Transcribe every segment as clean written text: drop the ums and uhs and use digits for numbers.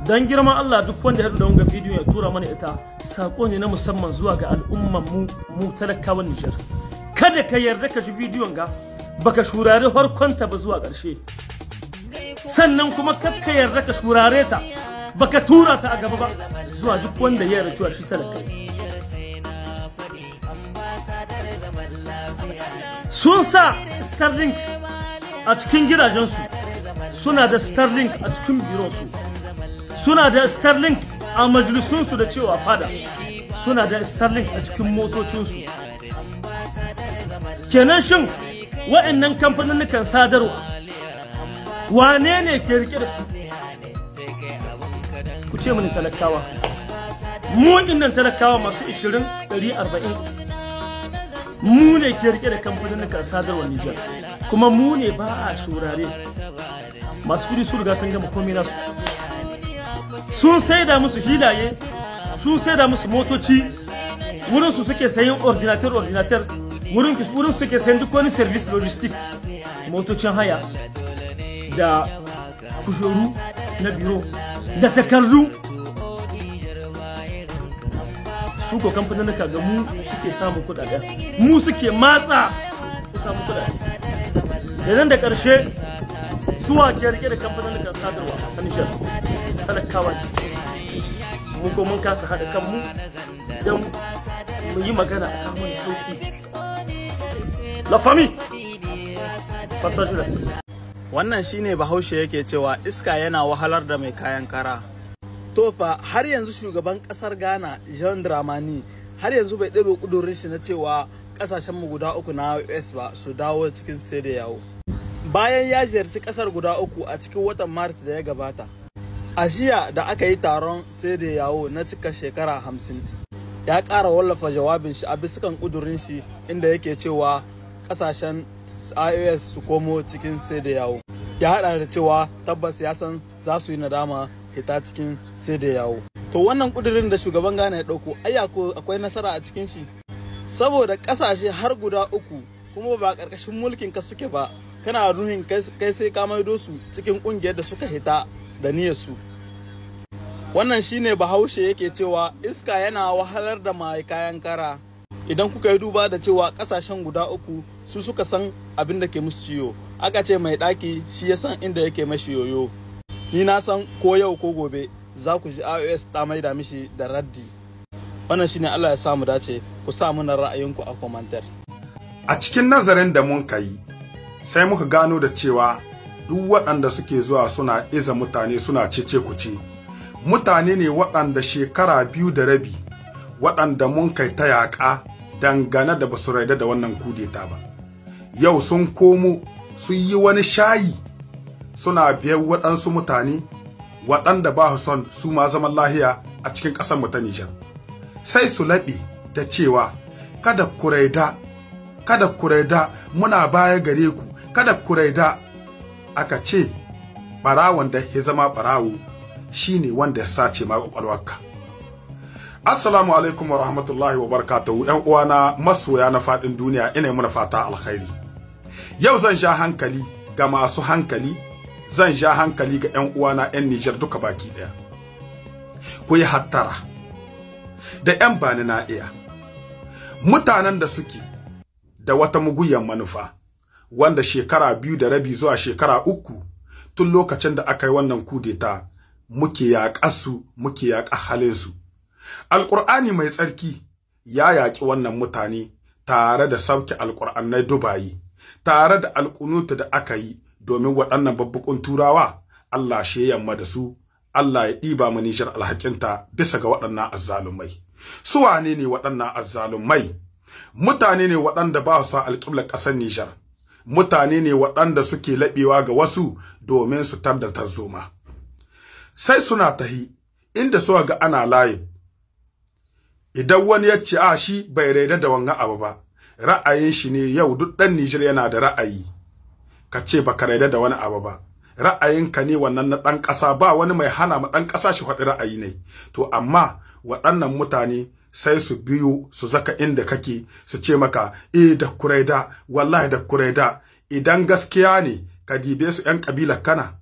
Don girman Allah, duk wanda ya da wanga bidiyon ya tura mana ita. Sako ne na musamman zuwa ga al'umman mu, mu talakawan Nijar. Kada ka yarda ka ji bidiyon ga baka shurare harkonta ba zuwa ƙarshe. Sannan kuma kar ka yarda ka shurare ta baka tura ta a gaba ba zuwa duk wanda ya yarda cewa shi talaka. Sun sa Starlink a cikin gidajensu, suna da Starlink a cikin bironsu, suna da Starlink a majalisunsu da cewa fada, suna da Starlink a cikin motocinsu. Kenan shin wa'annan kamfaninnikan sadarwa wane ne ke rike da su? Ku ce mini talakawa. Mu dinnan talakawa masu 20, 140, mu ne ke rike da kamfaninnikan sadarwa Nijar, kuma mu ne ba a shurare. Masu kudi su riga sun gama komai nasu, sun saida musu hilaye, sun saida musu motoci, wurin su suke sayan ordinateur, wurin suke sayan duk wani service logistic, motocin haya da kujeru na biro da takardu. Su ko kamfaninnika ga mu suke samun kudaden, mu suke matsa su samu kudaden. Da nan da ƙarshe, suwa ke rike da kamfaninnikan sadarwa a Nijar? Talakawa. Mu ko mun kasa haɗa kanmu don mu yi magana a kan wani sauƙi. La famille, partage la. Wannan shine Bahaushe yake cewa iska yana wahalar da mai kayan kara. Tofa har yanzu shugaban kasar Ghana John Dramani har yanzu bai ɗebe ƙudurin shi na cewa ƙasashen mu guda uku na US ba su dawo cikin CEDEAO. Bayan ya ziyarci ƙasar guda uku a cikin watan Maris da ya gabata. A jiya da aka yi taron CEDEAO na cika shekara 50, ya ƙara wallafa jawabin shi a bisukan ƙudurin shi inda yake cewa ƙasashen IOS su komo cikin CEDEAO. Ya haɗa da cewa tabbas ya san za su yi nadama hita cikin CEDEAO. To wannan ƙudurin da shugaban Ghana ya ɗauko, ai akwai nasara a cikin shi. Saboda ƙasashe har guda uku kuma ba ƙarƙashin mulkin ka suke ba, kana nuhin kai sai ka maido su cikin ƙungiyar da suka hita da niyyar su. Wannan shine Bahaushe yake cewa iska yana wahalar da mai kayan kara. Idan kuka yi duba da cewa ƙasashen guda uku su suka san abin da ke musu ciwo, aka ce mai ɗaki shi ya san inda yake mashi yoyo. Ni na san ko yau ko gobe za ku ji IOS ta maida mishi da raddi. Wannan shine, Allah ya sa mu dace, ku sa mana ra'ayinku a commentaire. A cikin nazarin da mun kai, sai muka gano da cewa duk waɗanda suke zuwa suna iza mutane suna cece kuce, mutane ne waɗanda shekara 2.5 waɗanda mun kai ta yaƙa dangane da basu raida da wannan kudeta ba. Yau sun komo sun yi wani shayi suna biyar waɗansu mutane waɗanda ba su son su ma zaman lahiya a cikin ƙasar mu ta Nijar. Sai su laɓe da cewa kada ku raida, kada ku raida, muna baya gare ku, kada ku raida. Aka ce ɓarawon da ya zama ɓarawo shine wanda ya sace ma ƙwaƙwalwarka. Assalamu alaikum wa rahmatullahi wa barakatuhu, ƴan uwana masoya na faɗin duniya, ina muna fata alkhairi. Yau zan sha hankali ga masu hankali, zan sha hankali ga ƴan uwana ƴan Nijar duka baki ɗaya. Ku yi hattara da ƴan bani na iya. Mutanen da suke da wata muguyan manufa, wanda shekara 2.5 zuwa shekara 3 tun lokacin da aka yi wannan kudeta muke yaƙar su, muke yaƙar halinsu. Alƙur'ani mai tsarki ya yaƙi wannan mutane tare da sauke alƙur'anai dubayi, tare da alƙunutu da aka yi domin waɗannan babbukun turawa, Allah shi yamma da su, Allah ya ɗiba mu Nijar alhakinta bisa ga waɗannan azzalumai. Su wane ne waɗannan azzalumai? Mutane ne waɗanda ba su alƙiblar ƙasar Nijar. Mutane ne waɗanda suke laɓewa ga wasu domin su tar da tarzoma. Sai suna tahi inda suka ga ana layi. Idan wani ya ce a shi bai raida da wanga abu ba, ra'ayin shi ne. Yau duk ɗan Nijar yana da ra'ayi. Ka ce baka raida da wani abu ba, ra'ayinka ne wannan na ɗan ƙasa, ba wani mai hana ma ɗan ƙasa shi faɗi ra'ayi ne. To amma waɗannan mutane sai su biyo su zaka inda kake su ce maka eh da kuraida, wallahi da kuraida. Idan gaskiya ne ka dibe su ƴan ƙabilar kana,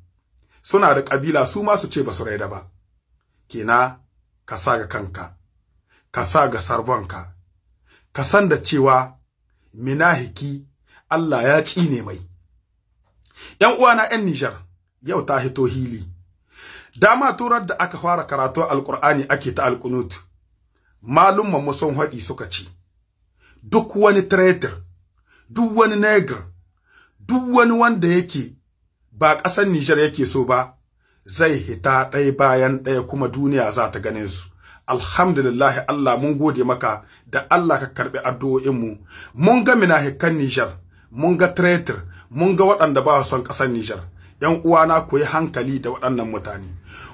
suna da ƙabila su ma su ce ba su raida ba. Kina ka sa ga kanka, ka sa ga sarbonka, ka san da cewa minahiki Allah ya tsine mai. ‘Yan uwana ‘yan Nijar, yau ta hito hili. Dama turar da aka fara karatu Alƙur'ani ake ta alƙunut. Malumman mu sun haɗi suka ce, duk wani traitor, duk wani negre, duk wani wanda yake ba ƙasar Nijar yake so ba, zai hita ɗaya bayan ɗaya kuma duniya za ta ganin su. Alhamdulillah, Allah mun gode maka da Allah ka karɓi addu'o'inmu. Mun ga minahikan Nijar, mun ga traitor, mun ga waɗanda ba son ƙasar Nijar. ‘Yan uwana, ku yi hankali da waɗannan mutane.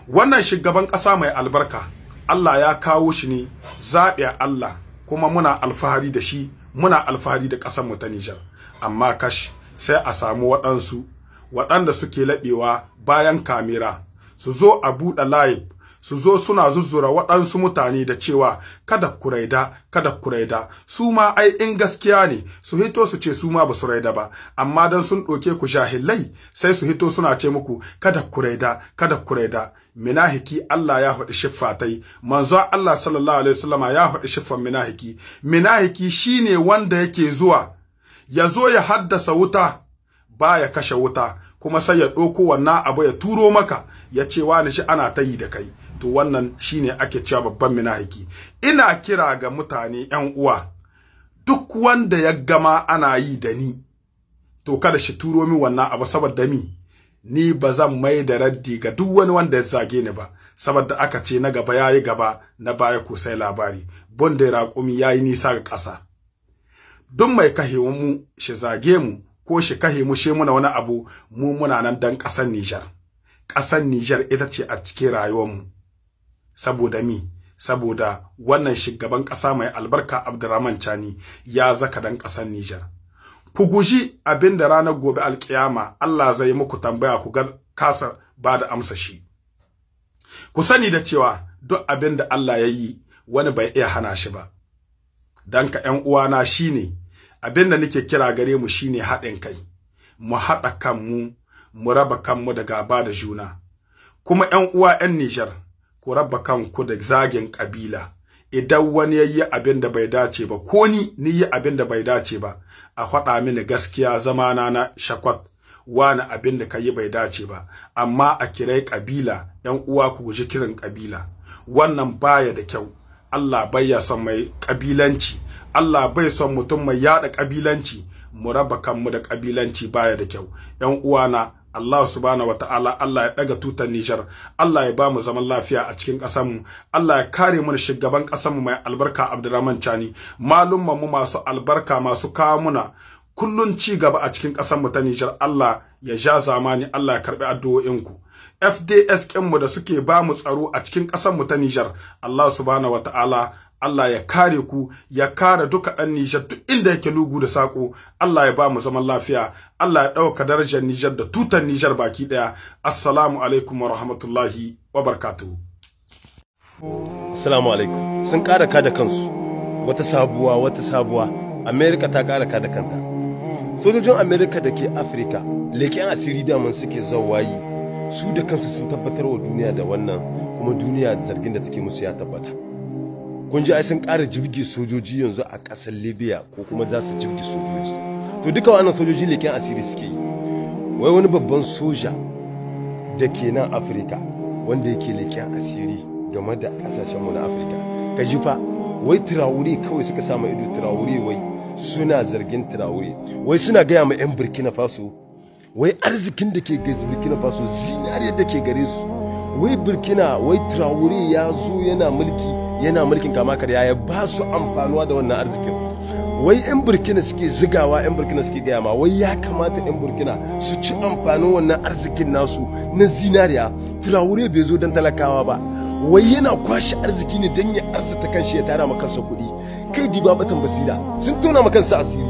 Wannan shugaban ƙasa mai albarka, Allah ya kawo shi ne zaɓe Allah, kuma muna alfahari da shi, muna alfahari da ƙasar mu ta Nijar. Amma kash, sai a samu waɗansu waɗanda suke laɓewa bayan kamera, su zo a buɗe live, su zo suna zuzzura waɗansu mutane da cewa kada ku raida, kada ku raida. Su ma ai in gaskiya ne su hito su ce su ma ba su raida ba, amma dan sun ɗauke ku jahilai sai su hito suna ce muku kada ku raida, kada ku raida. Minahiki Allah ya faɗi shiffatai, manzon Allah sallallahu alaihi wasallama ya faɗi shiffan minahiki. Minahiki shine wanda yake zuwa ya zo ya haddasa wuta, baya kashe wuta, kuma sai ya ɗauko wannan abu ya turo maka ya ce wani shi ana ta yi da kai. To wannan shine ake cewa babban minahiki. Ina kira ga mutane ƴan uwa, duk wanda ya gama ana yi da ni, to kada shi turo min wannan abu, saboda mi ni ba zan mai da raddi ga duk wani wanda ya zage ni ba, saboda aka ce na gaba yayi gaba, na baya ko sai labari. Bonde raƙumi yayi nisa ga ƙasa. Duk mai kahe mu shi zage mu ko shi kahe mu she muna wani abu, mu muna nan dan ƙasar Nijar. Ƙasar Nijar ita ce a cikin rayuwar mu. Saboda mi? Saboda wannan shugaban ƙasa mai albarka Abdurrahman Chani ya zaka dan ƙasar Nijar. Ku guji abinda ranar gobe alkiyama Allah zai muku tambaya ku ga kasa ba da amsa shi. Ku sani da cewa duk abinda Allah ya yi wani bai iya hana shi ba. Dan ka ƴan uwana, shine abinda nake kira gare mu shine haɗin kai. Mu haɗa kanmu, mu raba kanmu da gaba da juna. Kuma ƴan uwa ƴan Nijar, ku raba kanku da zagin kabila. Idan wani yayi abin da bai dace ba, ko ni yi abin da bai dace ba, a faɗa mini gaskiya, zamana na shakwat, wani abin da kayi bai dace ba. Amma a kirai kabila, ƴan uwa ku guji kiran kabila, wannan baya da kyau. Allah bai ya son mai kabilanci, Allah bai son mutum mai yada kabilanci. Mu raba kanmu da kabilanci, baya da kyau. Ƴan uwana, Allah subhanahu wata'ala, Allah ya daga tutar Nijar, Allah ya ba mu zaman lafiya a cikin ƙasar mu, Allah ya kare mu shugaban ƙasar mu mai albarka Abdurrahman Chani, malumman mu masu albarka masu kawo muna kullun ci gaba a cikin ƙasar mu ta Nijar. Allah ya ja zamani, Allah ya karbi addu'o'in ku. FDS kin mu da suke ba mu tsaro a cikin ƙasar mu ta Nijar, Allah subhanahu wata'ala, Allah ya kare ku, ya kare duka ɗan Nijar duk inda yake lugu da sako. Allah ya ba mu zaman lafiya, Allah ya ɗauka darajar Nijar da tutar Nijar baki ɗaya. Assalamu alaikum wa rahmatullahi wa barakatuhu. Assalamu alaikum. Sun ƙara kada kansu. Wata sabuwa, wata sabuwa. Amerika ta ƙara kada kanta. Sojojin Amerika da ke Afirka, leƙen asiri daman suke zawayi. Su da kansu sun tabbatar wa duniya da wannan, kuma duniya zargin da take musu ya tabbata. Kun ji ai sun ƙara jibge sojoji yanzu a ƙasar Libya, ko kuma za su jibge sojoji. To duka wannan sojoji leƙen asiri suke yi. Wai wani babban soja da ke nan Afirka wanda yake leƙen asiri game da ƙasashenmu na Afirka. Ka ji fa, wai Traore kawai suka sama ido. Traore, wai suna zargin Traore. Wai suna gaya ma 'yan Burkina Faso, wai arzikin da ke Burkina Faso, zinariyar da ke gare su. Wai Burkina, wai Traore ya zo yana mulki, yana mulkin kama karya, ya ba su amfanuwa da wannan arzikin. Wai 'yan Burkina suke zigawa, 'yan Burkina suke gaya ma wai ya kamata 'yan Burkina su ci amfanin wannan arzikin nasu na zinariya. Traore bai zo don talakawa ba, wai yana kwashe arziki ne don ya arzita kanshi, ya tara ma kansa kuɗi. Kai, diba batan basira, sun tona ma kansu asiri,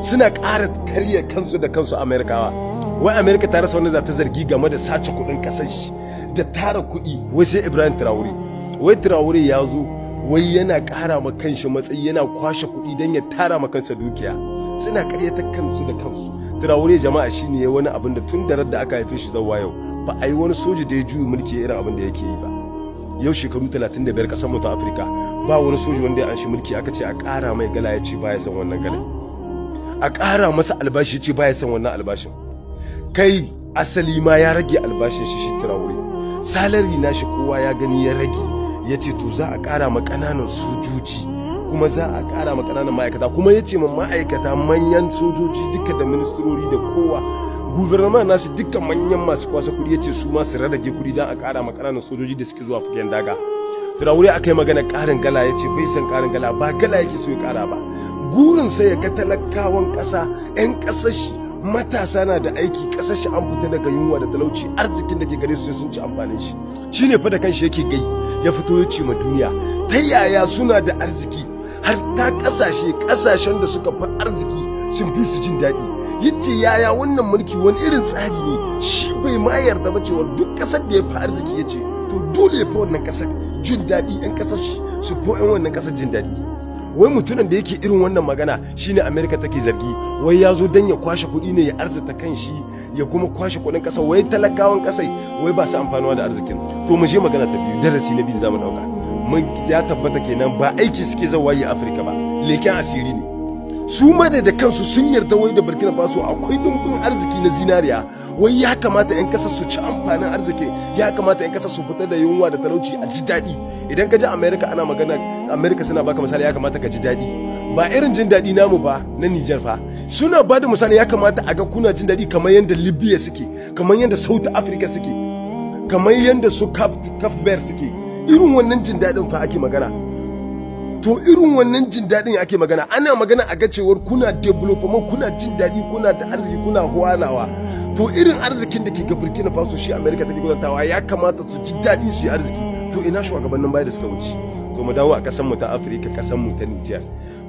suna ƙara karya kansu da kansu. Amerikawa, wai Amerika ta rasa wanda za ta zargi game da sace kuɗin ƙasar shi da tara kuɗi, wai sai Ibrahim Traore. Wai Traore ya zo, wai yana ƙara ma kanshi matsayi, yana kwashe kuɗi don ya tara ma kansa dukiya. Suna ƙaryata kansu da kansu. Traore, jama'a, shine ya wani abin da tun da da aka haife shi zawa yau ba a yi wani soja da ya juyi mulki irin abin da yake yi ba. Yau shekaru 35 kasar mu ta Afirka ba wani soji wanda ya anshi mulki aka ce a ƙara mai gala ya ce baya son wannan gala, a ƙara masa albashi ya ce baya son wannan albashin. Kai asali ma ya rage albashin shi Traore, salari nashi kowa ya gani ya rage, ya ce to za a ƙara ma ƙananan sojoji, kuma za a ƙara ma ƙananan ma'aikata, kuma ya ce ma ma'aikata manyan sojoji duka da ministrori da kowa gouvernement nasu dukkan manyan masu kwasa kuɗi ya ce su ma su rarrage kuɗi don a ƙara ma ƙananan sojoji da suke zuwa fagen daga. Traore aka yi magana ƙarin gala ya ce bai san ƙarin gala ba, gala yake so ya ƙara ba, gurin sai ya ga talakawan ƙasa 'yan ƙasar shi matasa na da aiki, ƙasar shi an fita daga yunwa da talauci, arzikin da ke gare su sai sun ci amfanin shi. Shine fa da kanshi yake gai ya fito ya ce ma duniya ta yaya suna da arziki har ta kasashen da suka fi arziki sun fi su jin daɗi. Yace yaya wannan mulki wani irin tsari ne, shi bai ma yarda ba cewa duk ƙasar da ya fi arziki yace to dole ya fi wannan ƙasar jin daɗi, 'yan ƙasar su fi 'yan wannan ƙasar jin daɗi. Wai mutumin da yake irin wannan magana shine America take zargi, wai ya zo don ya kwashe kuɗi ne ya arzita kanshi ya kuma kwashe kuɗin ƙasa, wai talakawan ƙasai wai ba su amfanuwa da arzikin. To mu je magana ta biyu, darasi na biyu zamu ɗauka. Mun ya tabbata kenan ba aiki suke zawa yi Afirka ba, leken asiri ne. Su ma da kansu sun yarda wai da Burkina Faso akwai dumbin arziki na zinariya, wai ya kamata 'yan kasar su ci amfanin arziki, ya kamata 'yan kasar su fita da yunwa da talauci a ji daɗi. Idan ka ji America ana magana, America suna baka misali ya kamata ka ji daɗi, ba irin jin daɗi namu ba na Niger fa, suna ba da misali ya kamata a ga kuna jin daɗi kamar yadda Libya suke, kamar yadda South Africa suke, kamar yadda su Cape Verde suke, irin wannan jin daɗin fa ake magana. To irin wannan jin daɗin ake magana, ana magana a ga cewar kuna development, kuna jin daɗi, kuna da arziki, kuna hwalawa. To irin arzikin da ke ga Burkina Faso shi America take gudantawa, ya kamata su ji daɗi su yi arziki. To ina shugabannin baya da suka wuce? To mu dawo a ƙasar mu ta Afirka, ƙasar mu ta Niger.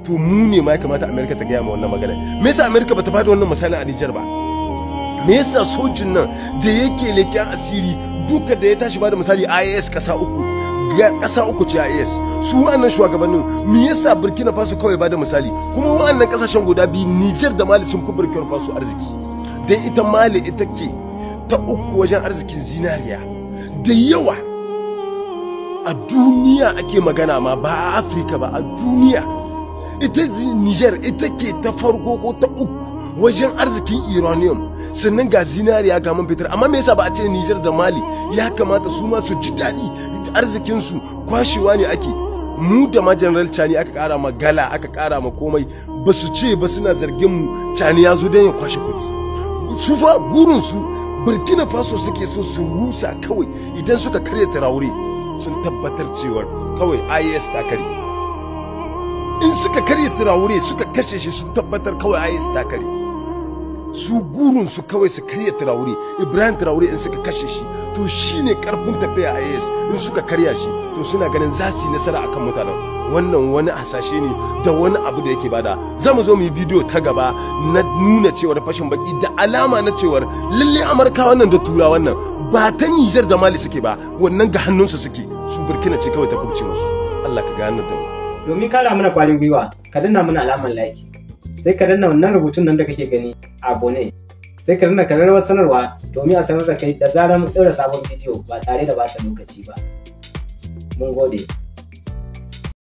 To mu ne ma ya kamata America ta gaya ma wannan magana. Me yasa America bata bada wannan misalin a Niger ba? Me yasa sojin nan da yake leken asiri duka da ya tashi bada misali IAS ƙasa uku, ƙasa uku ce IAS, su wa'annan shugabannin me yasa Burkina Faso kawai bada misali? Kuma wa'annan ƙasashen guda biyu Niger da Mali sun fi Burkina Faso arziki, dan ita Mali ita ke ta uku wajen arzikin zinariya da yawa a duniya ake magana, ma ba a Afirka ba, a duniya. Ita Niger ita ke ta farko ko ta uku wajen arzikin uranium, sannan ga zinariya ga man fetur. Amma me yasa ba a ce Niger da Mali ya kamata su ma su ji daɗi, arzikin su kwashewa ne ake? Mu da ma General Chani aka ƙara ma gala, aka ƙara ma komai, ba su ce ba, suna zargin mu Chani ya zo don ya kwashe kuɗi. Su fa gurin su Burkina Faso suke so su rusa kawai. Idan suka karya Traore sun tabbatar cewar kawai IAS ta kare. In suka karya Traore suka kashe shi sun tabbatar kawai IAS ta kare. Su gurin su kawai su karya Traore, Ibrahim Traore in suka kashe shi to shine karfin tafiya IAS. In suka karya shi to suna ganin za su yi nasara akan mutanen. Wannan wani hasashe ne da wani abu da yake bada. Za mu zo mu yi bidiyo ta gaba na nuna cewar fashin baki da alama na cewar lalle Amurka wannan da Turawa wannan ba ta Niger da Mali suke ba, wannan ga hannunsu suke, su Burkina ce kawai ta kubce musu. Allah ka gane da mu. Domin kara mana kwarin gwiwa, ka danna mana alamar like, sai ka danna wannan rubutun nan da kake gani abone, sai ka danna kararrawar sanarwa domin a sanar da kai da zarar mun ɗaura sabon bidiyo ba tare da bata lokaci ba. Mun gode.